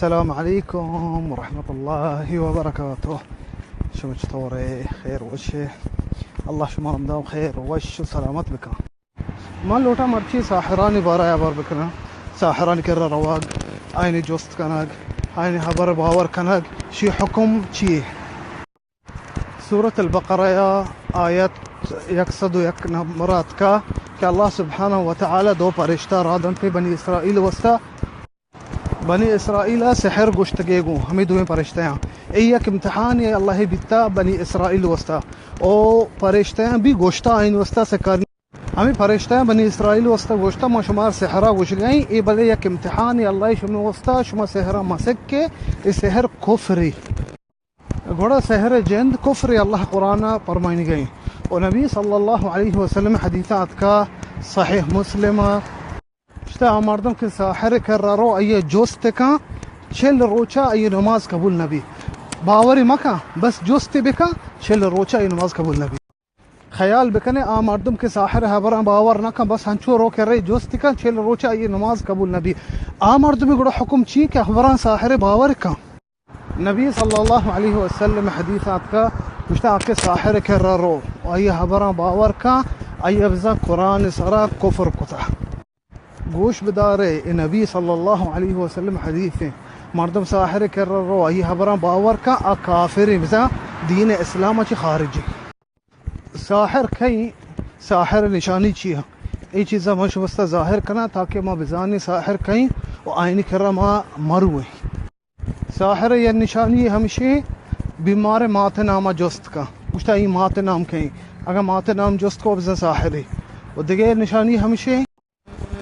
السلام علیکم ورحمۃ اللہ وبرکاتہ۔ شما چطورے؟ خیر وشے؟ اللہ شما ہمدا خیر وش و سلامت بکن۔ من لوٹاں مرچی ساحرانی بارہ ءَ ہبر بکناں۔ ساحرانی کرا روگ، آئینی جست کنگ، آئینی ہبر باور کنگ، شی حکم چیے؟ سورۃ البقرہ ءِ آیت یک سد و یک نمبر ءَ اتکا کہ اللہ سبحانہ و تعالی دو پرشتہ را دنتے بنی اسرائیل واسطہ۔ بنی اسرائیل ءَ سحر گوشتگے گوں ہمے دوئیں پرشتیاں۔ اے یک امتحانے اللہ ءَ بیتا بنی اسرائیل واسطہ۔ او پرشتیاں بھی گوشتا آئین واسطہ سکاری۔ ہمے پرشتیاں بنی اسرائیل واسطہ گوشتا، ما شمار سحرا گوشگائیں، اے بلے یک امتحانے اللہ ءَ شما واسطہ، شما سحرا مسک کے، اے سحر کفرے۔ گڑا سحر جند کفرے، اللہ قرآن ءَ پرمائنگائیں۔ و نبی صلی اللہ علیہ وسلم حدیث اتکا صحیح مسلم ءَ، گوشتہ، آ مردم کہ ساحر کرا رو، آئی جست کن، چل روچا آئی نماز قبول نبی۔ باوری مکن، بس جست بکن، چل روچا آئی نماز قبول نبی۔ خیال بکنے، آ مردم کہ ساحر ہبراں باور نکن، بس ہنچو رو کہ رے جست کن، چل روچا آئی نماز قبول نبی۔ آ مردم گڑا حکم چی کہ ہبراں ساحر باور کن؟ نبی صلی اللہ علیہ وسلم حدیث آتکا، گوشتہ، آ کہ ساحر کرا رو، آئی ہبراں باور کن، آئی بزاں قرآن سرا کفر کتا۔ گوش بدارے، اے نبی صلی اللہ علیہ وسلم حدیث ایں۔ مردم ساحر کرا رو، آئی ہبراں باور کن، آ کافرے، بزاں دین اسلام چی خارجی۔ ساحر کئیں؟ ساحر نشانی چی ایں؟ اے چیزا ما شمستا ظاہر کناں تاکہ ما بزانیں ساحر کئیں و آئینی کرا ما مرویں۔ ساحر یا نشانی ہمشی، بیمار مات ناما جست کن، گوشتہ، اے مات نام کئیں؟ اگاں مات نام جست کو، بزاں ساحرے۔ و دگہ نشانی ہمشی،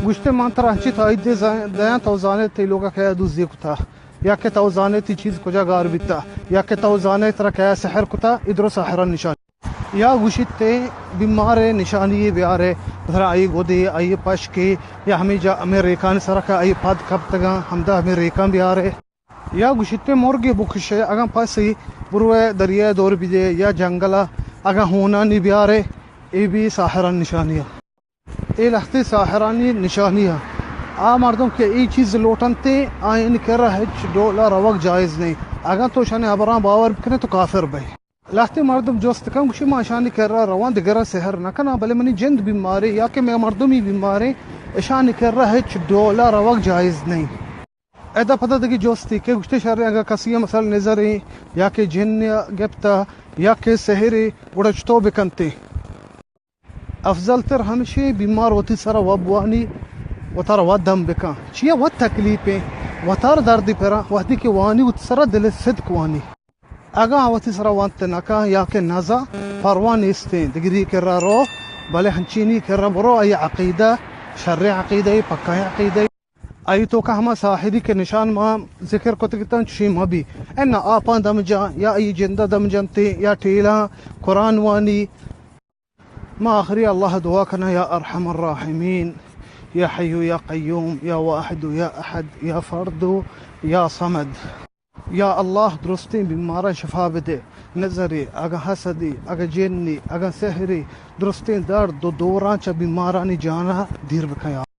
گوشتے، من ترا انچی تائید دے زان-، دیاں، تو زانے تئی لوگا کیا دزی کتا، یا کہ تو زانے تئی چیز کجا گار بیتا، یا کہ تو زانے ترا کیا سحر کتا، اے درو ساحران نشانی۔ یا گوشتے، بیمار نشانی بیارے، مثلاً آئی گدے، آئی پشکے، یا ہمیں جا، ہمیں ریکان سرکا آئی پد کپتگاں، ہمدا ہمیں ریکان بیارے۔ یا گوشتے، مرگے بکشے، اگاں پسی بروے دریائے دور بیدے، یا جنگلا اگاں ہونانی بیارے، اے بھی ساحران نشانی۔ اے لہتے ساحرانی نشانی ء۔ آ مردم کہ اے چیز لوٹنتے، آئین کرا ہچ ڈولا روگ جائز نہیں۔ اگاں تو شانی ہبراں باور بکنے تو کافر بئے۔ لہتے مردم جست کن، گوشی، ما شانی کرا رواں، دگرا سحر نہ کناں، بلے منی جند بیمارے یا کہ مئے مردمی بیمارے، اشانی کرا ہچ ڈولا روگ جائز نہیں۔ ادا پدا دگہ جستے کہ گوشتے، شر اگاں کسی ء مثلاً نظریں یا کہ جن ء گپتا یا کہ سحرے، گڑا چتو بکنتے؟ افضل تر ہمشی بیمار وتی سرا وت بوانی، وتارا وت دم بکن۔ چیا وت تکلیفیں، وتارا دردی پرا، وہدی کہ وانی وتی سرا دل صدق وانی۔ اگاں آ وتی سرا وانت نہ کن یا کہ نزا، پرواہ نیستیں، دگری کرا رو، بلے ہنچینی کرا برو، آئی عقیدہ شریں عقیدہ، پکائیں عقیدہ۔ آئی توکا ہما ساحری کہ نشان ما ذکر کتگ اتاں، چشیں مہ بی۔ انا آپاں دم جاں، یا آئی جندا دم جنتے، یا ٹیلاں قرآن وانی۔ ما آخری اللہ دعا کناں، یا ارحم الراحمین، یا حی یا قیوم، یا واحد یا احد، یا فرد یا صمد۔ یا اللہ، درستیں بیماراں شفا بدے، نظرے، اگاں حسدے، اگاں جنے، اگاں سحرے، درستیں درد و دوراں چہ بیمارانی جانا دیر بکن یا۔